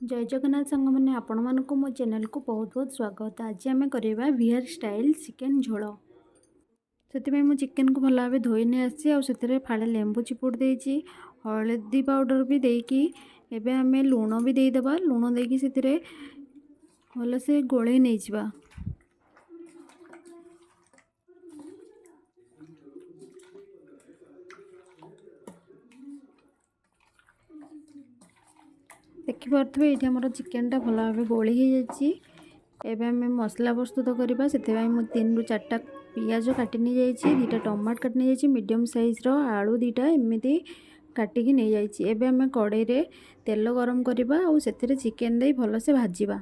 ଜୟ ଜଗନ୍ନାଥ ସାଙ୍ଗମାନେ, ଆପଣମାନଙ୍କୁ ମୋ ଚ୍ୟାନେଲକୁ ବହୁତ ବହୁତ ସ୍ୱାଗତ। ଆଜି ଆମେ କରିବା ବିହାର ଷ୍ଟାଇଲ୍ ଚିକେନ୍ ଝୋଳ। ସେଥିପାଇଁ ମୁଁ ଚିକେନ୍କୁ ଭଲ ଭାବେ ଧୋଇ ନେଇ ଆସିଛି ଆଉ ସେଥିରେ ଫାଳେ ଲେମ୍ବୁ ଚିପୁଡ଼ି ଦେଇଛି, ହଳଦୀ ପାଉଡ଼ର ବି ଦେଇକି ଏବେ ଆମେ ଲୁଣ ବି ଦେଇଦେବା। ଲୁଣ ଦେଇକି ସେଥିରେ ଭଲସେ ଗୋଳେଇ ନେଇଯିବା। ଦେଖିପାରୁଥିବେ, ଏଇଠି ଆମର ଚିକେନଟା ଭଲ ଭାବେ ଗୋଳି ହେଇଯାଇଛି। ଏବେ ଆମେ ମସଲା ପ୍ରସ୍ତୁତ କରିବା। ସେଥିପାଇଁ ମୁଁ 3ରୁ 4ଟା ପିଆଜ କାଟି ନେଇଯାଇଛି, 2ଟା ଟମାଟୋ କାଟି ନେଇଯାଇଛି, ମିଡ଼ିୟମ୍ ସାଇଜ୍ର ଆଳୁ 2ଟା ଏମିତି କାଟିକି ନେଇଯାଇଛି। ଏବେ ଆମେ କଡ଼େଇରେ ତେଲ ଗରମ କରିବା ଆଉ ସେଥିରେ ଚିକେନ୍ ଦେଇ ଭଲସେ ଭାଜିବା।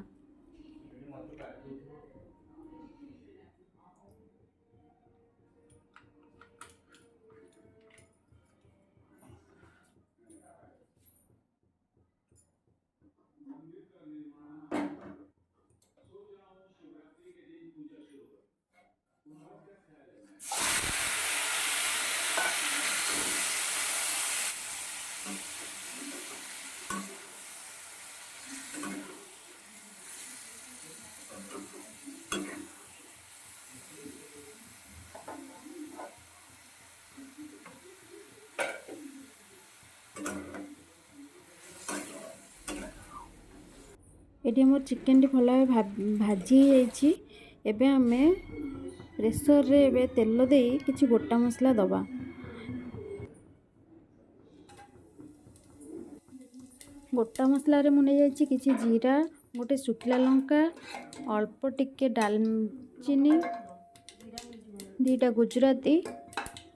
ଏଠି ଆମର ଚିକେନଟି ଭଲ ଭାବେ ଭାଜି ହେଇଯାଇଛି। ଏବେ ଆମେ ପ୍ରେସରରେ ଏବେ ତେଲ ଦେଇ କିଛି ଗୋଟା ମସଲା ଦେବା। ଗୋଟା ମସଲାରେ ମୁଁ ନେଇଯାଇଛି କିଛି ଜିରା, ଗୋଟେ ଶୁଖିଲା ଲଙ୍କା, ଅଳ୍ପ ଟିକେ ଡାଲଚିନି, 2ଟା ଗୁଜୁରାତି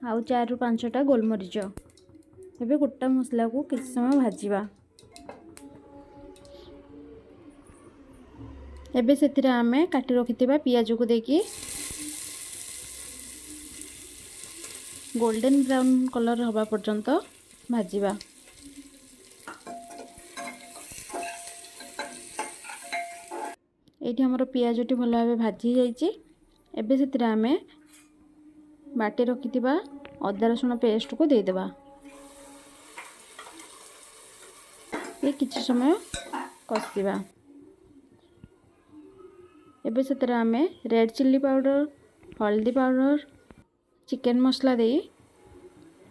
ଆଉ 4ରୁ 5ଟା ଗୋଲମରିଚ। ଏବେ ଗୋଟା ମସଲାକୁ କିଛି ସମୟ ଭାଜିବା। ଏବେ ସେଥିରେ ଆମେ କାଟି ରଖିଥିବା ପିଆଜକୁ ଦେଇକି ଗୋଲ୍ଡେନ୍ ବ୍ରାଉନ୍ କଲର୍ ହେବା ପର୍ଯ୍ୟନ୍ତ ଭାଜିବା। ଏଇଠି ଆମର ପିଆଜଟି ଭଲ ଭାବେ ଭାଜି ହେଇଯାଇଛି। ଏବେ ସେଥିରେ ଆମେ ବାଟି ରଖିଥିବା ଅଦା ରସୁଣ ପେଷ୍ଟକୁ ଦେଇଦେବା। ଏ କିଛି ସମୟ କଷିବା। ଏବେ ସେଥିରେ ଆମେ ରେଡ଼୍ ଚିଲ୍ଲି ପାଉଡ଼ର, ହଳଦୀ ପାଉଡ଼ର, ଚିକେନ୍ ମସଲା ଦେଇ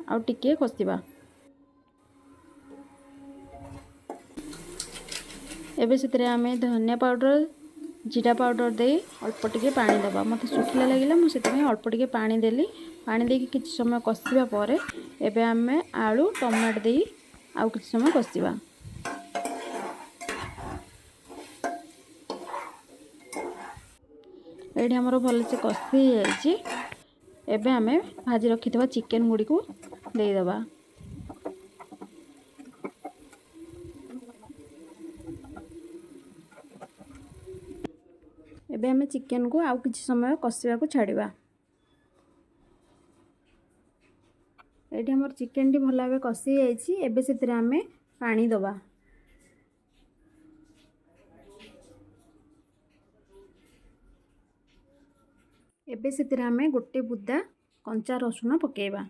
ଆଉ ଟିକିଏ କଷିବା। ଏବେ ସେଥିରେ ଆମେ ଧନିଆ ପାଉଡ଼ର, ଜିରା ପାଉଡ଼ର ଦେଇ ଅଳ୍ପ ଟିକେ ପାଣି ଦେବା। ମୋତେ ଶୁଖିଲା ଲାଗିଲା, ମୁଁ ସେଥିପାଇଁ ଅଳ୍ପ ଟିକେ ପାଣି ଦେଲି। ପାଣି ଦେଇକି କିଛି ସମୟ କଷିବା ପରେ ଏବେ ଆମେ ଆଳୁ ଟମାଟୋ ଦେଇ ଆଉ କିଛି ସମୟ କଷିବା। ଏଇଠି ଆମର ଭଲସେ କଷି ହେଇଯାଇଛି। ଏବେ ଆମେ ଭାଜି ରଖିଥିବା ଚିକେନ୍ ଗୁଡ଼ିକୁ ଦେଇଦେବା। ଏବେ ଆମେ ଚିକେନକୁ ଆଉ କିଛି ସମୟ କଷିବାକୁ ଛାଡ଼ିବା। ଏଇଠି ଆମର ଚିକେନଟି ଭଲ ଭାବେ କଷି ହେଇଯାଇଛି। ଏବେ ସେଥିରେ ଆମେ ପାଣି ଦେବା। ଏବେ ସେଥିରେ ଆମେ ଗୋଟେ ବୁଦା କଞ୍ଚା ରସୁଣ ପକାଇବା।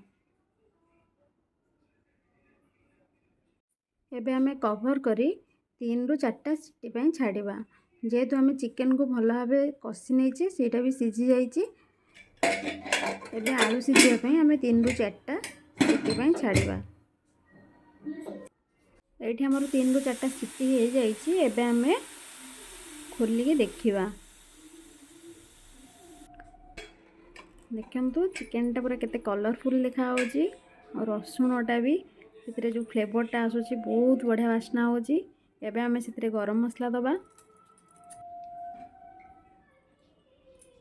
ଏବେ ଆମେ କଭର୍ କରି 3ରୁ 4ଟା ସିଟି ପାଇଁ ଛାଡ଼ିବା। ଯେହେତୁ ଆମେ ଚିକେନକୁ ଭଲ ଭାବେ କଷି ନେଇଛେ, ସେଇଟା ବି ସିଝି ଯାଇଛି। ଏବେ ଆଳୁ ସିଝିବା ପାଇଁ ଆମେ 3ରୁ 4ଟା ସିଟି ପାଇଁ ଛାଡ଼ିବା। ଏଇଠି ଆମର 3ରୁ 4ଟା ସିଟି ହେଇଯାଇଛି। ଏବେ ଆମେ ଖୋଲିକି ଦେଖିବା। ଦେଖନ୍ତୁ, ଚିକେନଟା ପୁରା କେତେ କଲରଫୁଲ୍ ଦେଖାହେଉଛି ଆଉ ରସୁଣଟା ବି ସେଥିରେ ଯେଉଁ ଫ୍ଲେଭରଟା ଆସୁଛି, ବହୁତ ବଢ଼ିଆ ବାସ୍ନା ହେଉଛି। ଏବେ ଆମେ ସେଥିରେ ଗରମ ମସଲା ଦେବା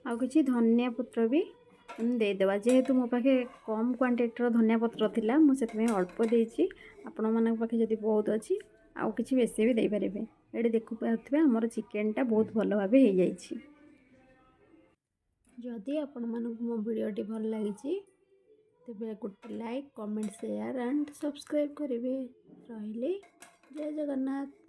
ଆଉ କିଛି ଧନିଆ ପତ୍ର ବି ଦେଇଦେବା। ଯେହେତୁ ମୋ ପାଖେ କମ୍ କ୍ୱାଣ୍ଟିଟିର ଧନିଆ ପତ୍ର ଥିଲା, ମୁଁ ସେଥିପାଇଁ ଅଳ୍ପ ଦେଇଛି। ଆପଣମାନଙ୍କ ପାଖେ ଯଦି ବହୁତ ଅଛି, ଆଉ କିଛି ବେଶୀ ବି ଦେଇପାରିବେ। ଏଠି ଦେଖିପାରୁଥିବେ, ଆମର ଚିକେନଟା ବହୁତ ଭଲ ଭାବେ ହେଇଯାଇଛି। ଯଦି ଆପଣମାନଙ୍କୁ ମୋ ଭିଡ଼ିଓଟି ଭଲ ଲାଗିଛି, ତେବେ ଗୋଟେ like, comment, share and subscribe କରିବେ। ରହିଲି, ଜୟ ଜଗନ୍ନାଥ।